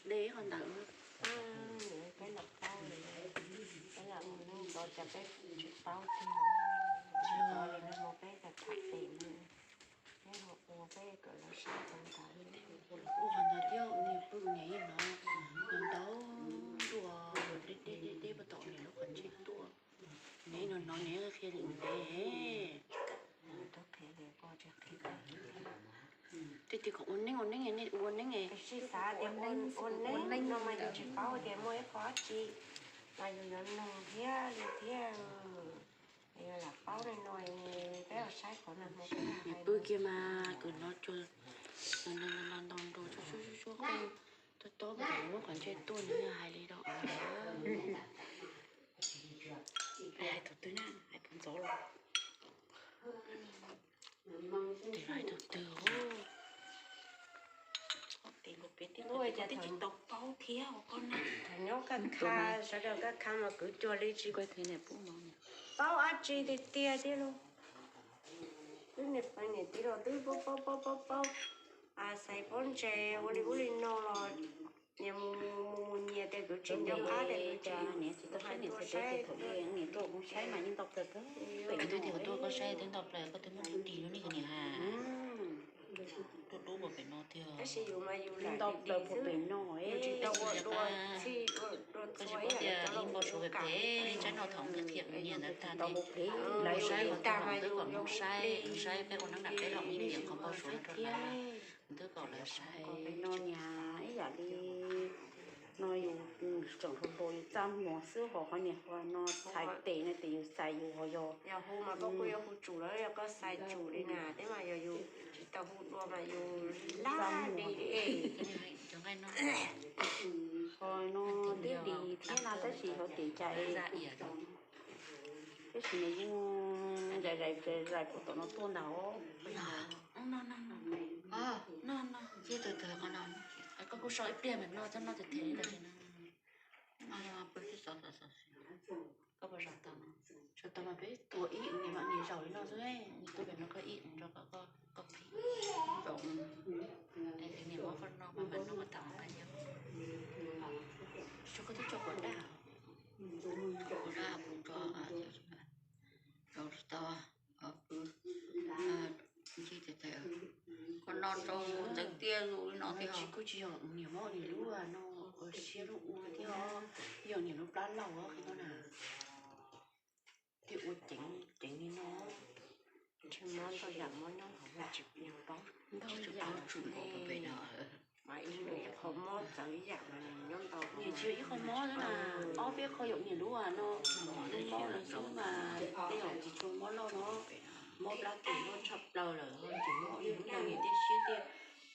De ib qho ntawd. Peb lam paub li, peb lam mus nug tau cas peb tsis paub tiag. Tsis paub li no mus peb tham tham pem no, peb ho ua peb kom lawv saib tau ntawd. Ua qhov ntawd thiab, niag pw niam ib no, nws ntau ntua deb deb deb deb puag tom niam lub qhov ntsej tuaj. Niam ib no no niam qhia li ntev. Tiag tiag kom ua neeb ua neeb, nej ua neeb. Sib xav tias ua neeb no mas yus tsis paub tias muaj ib qho dab tsi mas yus yuav nug thiab li thiab. Yus lam paub li no, peb los saib qhov no. Niam pw kiag mas kwv no cuag no ntau nrua tsuag tsuag tsuag, tob tob puag tom lub qhov ntsej tuaj, nws hais li no. Hais tus twg na, hais tus ntxov los? Tes hais tus twg? Tes nkaus pem tib, tes tib tsis tau paub thiab os koj na. Nyob kaj kha, sawv daws kaj kha mas kwv cuag li tsis paub dab tsi tiag tiag thiab lauj. Twb niam pog niam txiv los twb paub paub paub paub paub, xaiv pob ntseg ua li ub li no los nyias mus mus mus nyias tias kwv tsis nco qab tias kwv tsis hais tuaj saib. Niam tuaj kuv saib mas yeej ntau plaws, pem twb tias tuaj koj saib twb ntau plaws, koj twb muab ris ris lub niag niam has. Tuaj dub puag pem no tiag. Tab sis yus mas yus lam ntau plaws puag pem no, yus tsis tau ua dua txhij dua txhua ib yam. Koj tsis paub tias ib npau suav pem pem, tsab no thaum nws qhia kuv niam ntawd tag ne, lawv saib qhov twg los twb kom mus saib, saib peb ua neeb nram peb los ib niam qhov npau suav no rau lawv, twb kom lawv saib. No niag ib yam li no yus tseem hluas hluas yus txaj muag xwb, ho qhov niag qhov no txhais tes no ces yus xais yus ho yog. Yog hu mas koj kuj yuav hu tsum lawm, yog koj xais tsum li na, tej mas yog yus tsis tau hu dua mas yus laj li. Ho no twb dim thiab no tab sis hauv tes cas, tab sis nws yeej zais zais zais puag tom no tuaj ntag. No no, cia tus twg qhov no, koj kuj sau ib pliag mas no txhob no tes tes li ntawd no. Pw xwb xov xov xov xwb. Koj puas zaum tau no? Zaum tau mas peb tua ib, niam mam niam zaum li no xwb, niam tuaj pem no koj ib rau kom koj phim. Zaum, niam muab koj no mas mam no koj tham qab yog. Tso koj twb tso quav daj, quav daj pub rau, zaum tau. Ntshe tes tes, koj no rau ntxeev tiaj zus li no thiab. Tsis kuj tsis yog niam mob niam lub no, siab lub ua thiab, yog niam lub plab laug qhia koj na. Thiaj ua ceev ceev li no. Ntshe mob ntau yam mob nyob hauv tsis paub, tsis paub tsum nkaus pem no. Mas ib qho mob txawv ib yam mas nws nyob ntau, nws tsis yog ib qho mob xwb na, ob peb qho yog niam lub no, lub mob lawm xwb mas tej zaum tsis tshua mob loj no. Mob plab kem loj tshaj plaws lawm, ces mob niam lub no niam thiaj siab thiaj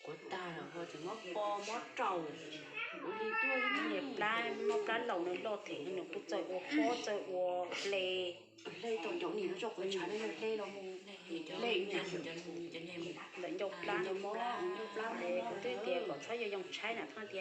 quav tag lawm, ho tseem mob po mob raum. Ua li tuaj niam plab, mob plab laus no loj them nws kuj txawj ua pob txawj ua hle. Hle tau cov niam no tso quav tshav no yog hle los mus, hle lawm ncauj plab no mob, ncauj plab mob, kuv twb tias kom txhob yog yoo tshaib na, txhob tias